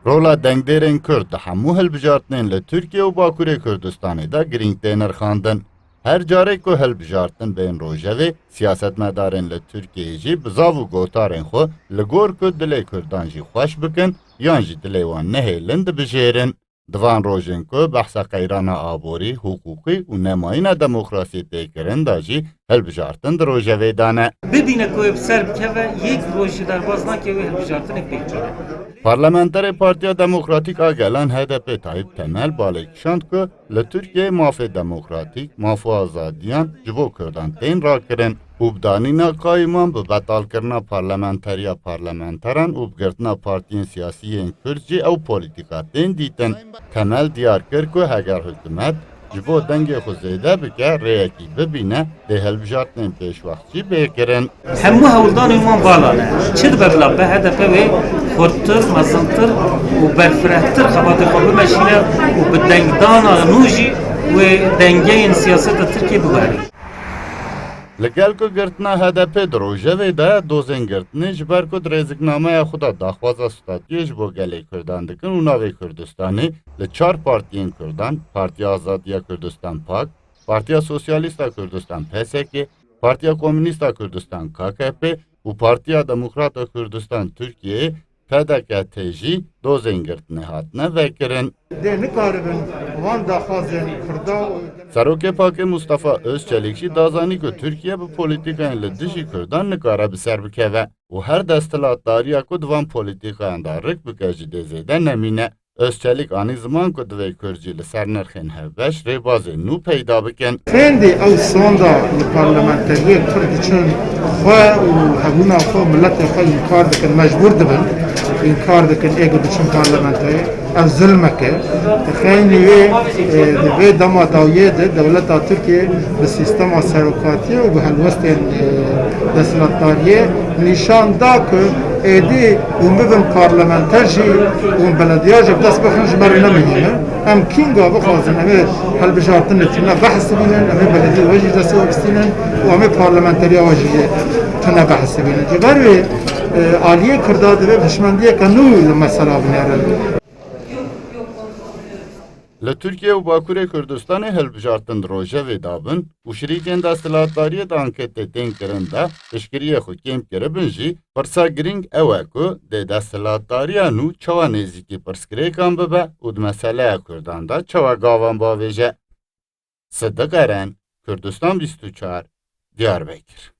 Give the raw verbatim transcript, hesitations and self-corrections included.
Rola dengdêrên Kurd di hemû hilbijartinên li Tirkiye û Bakurê Kurdistanê de girîng tê nirxandin. Her carê ku hilbijartin bên rojevê, siyasetmedarên li Tirkiyeyê jî bi zav û gotarên xwe li gor ku dilê Kurdan jî xweş bikin yan jî dilê wan nehêlin dibijêrin. Di van rojên ku behsa qeyrana aborî, hiqûqî û nemayîna demokrasiyê tê kirin de jî hilbijartin di rojevê de ne. Bibîne ku wê bi ser bikeve, yek roj jî derbas nake wê hilbijartinê pêk bîne. Parlamenterê Partiya Demokratîk a Gelan H D P Tayyip Temel balê kişand ku li Tirkiyeyê mafê demokratîk, maf û azadiyan ji bo Kurdan tên rakirin û bi danîna qayûman bi betalkirina parlamenteriya parlamenteran û bi girtina partiyên siyasî yên Kurd jî ew polîtîka tên dîtin. Temel diyar kir ku heger hikûmet ji bo dengê xwe zêde bike, rêyekî bibîne, dê hilbijartinên pêşwext jî bê kirin. Hemû hewldanên wan vala ne. Çi dibe bila be H D P wê xurttir, mezintir û berfirehtir xebatê xwe bimeşîne û bi dengdana nû jî wê dengeyên siyaseta Tirkiyê biwerî. Li gel ku girtina H D P di rojevê de, dozên girtinê ji ber ku di rêziknameya xwe de daxwaza statuyê ji bo gelê Kurdan dikin û navê Kurdistanê li çar partiyên Kurdan, Partiya Azadiya Kurdistan, pak, Partiya Sosyalîst a Kurdistan, P S K, Partiya Komûnîst a Kurdistan, K K P, û Partiya Demokrat a Kurdistan Tirkiyeyê, P D K T, jî dozên girtinê hatine vekirin. Dê nikaribin van daxwazên Kurda û Serokê pakê Mustafa Özçelik jî da zanî ku Tirkiye bi polîtîkayên li dijî Kurdan nikare bi ser bikeve û her desthilatdariya ku di van polîtîkayan de rik bike jî dê zêde nemîne. Özçelik anî ziman ku divê Kurd jî li ser nirxên hevbeş rêbazên nû peyda bikin. Fêndê ew sonda li parlamenteriyê Kurd diçin xwe û hebûna xwe û miletê xwe înkar dikin, mecbûr dibin, înkar dikin ê ku diçin parlamentoyê. Ev zulmek e. Xeynî wê, e, di vê dema dawiyê de dewleta Tirkiye bi sîstema serokatiyê û bi helwestên, e, desthilatdariyê nîşan da ku êdî hûn bibin parlamenter jî, hûn belediya jî bi dest bixin, ji me re ne muhîm e. Em kînga bixwazin, em ê hilbijartinê tune behs bînin, em ê belediyê we jî destê we bistînin û em ê parlamenteriya we jî tune behs bînin. Ji ber wê, e, aliyê Kurda divê hişmendiyeke nû li mesela binêrin. Li Tirkiye û Bakurê Kurdistanê hilbijartin di rojevê de bin û şirîkên desthilatdariyê di anketê tên kirin de piştgiriyê xwe kêm kiribin jî, pirsa girîng ew e ku dê desthilatdariya nû çawa nêzîkî pirsgirêkan bibe û di meseleya Kurdan de çawa gavan bavêje. Sidiq Eren, Kurdistan bîst û çar, Diyarbekir.